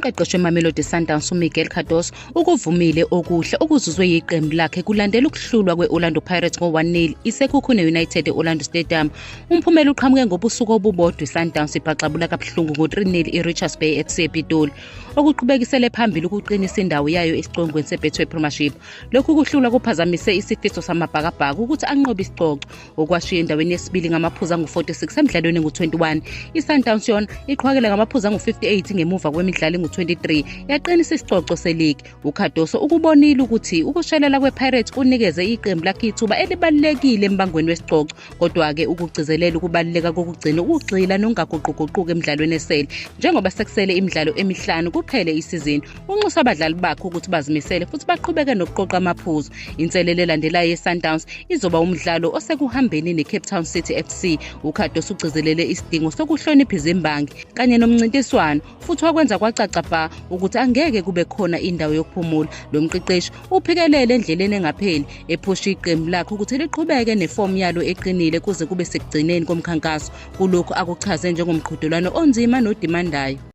Umqeqeshi weMamelodi Sundowns uMiguel Cardoso ukuvumile okuhle okuzuzwe yiqembu lakhe kulandela ukuhlulwa kwe-Orlando Pirates ngo-1-0 iSekhukhune United e-Orlando Stadium. Umphumela uqhamuke ngobusuku obubodwa iSundowns ibhaxabula kabuhlungu ngo-3-0 iRichards Bay FC ePitoli, okuqhubekisele phambili ukuqinisa indawo yayo esicongweni seBetway Premiership. Lokhu kuhlulwa kuphazamise isifiso samaBhakabhaka ukuthi anqobe isicoco, okwashiya endaweni yesibili ngamaphuzu angu-46 emdlalweni engu-21. I-Sundowns yona iqhwakele ngamaphuzu angu-58 ngemuva kwemidlalo engu-23, yaqinisa isicoco seligi. UCardoso ukubonile ukuthi ukushelela kwe-Pirates kunikeze iqembu lakhe ithuba elibalulekile embangweni wesicoco, kodwa-ke ukugcizelela ukubaluleka kokugcina ukugxila nokungaguquguquki emidlalweni esele. Njengoba sekusele imidlalo emihlanu kuphele isizini, unxusa abadlali bakhe ukuthi bazimisele futhi baqhubeke nokuqoqa amaphuzu. Inselelo elandelayo ye-Sundowns izoba umdlalo osekuhambeni ne-Cape Town City FC. UCardoso ugcizelele isidingo sokuhlonipha izimbangi kanye nomncintiswano futhi wakwenza kwacaca bha ukuthi angeke kube khona indawo yokuphumula. Lo mqeqeshi uphikelele endleleni engapheli, ephusha iqembu lakhe ukuthi liqhubeke nefomu yalo eqinile kuze kube sekugcineni komkhankaso, kulokhu akuchaze njengomqhudelwano onzima nodimandayo.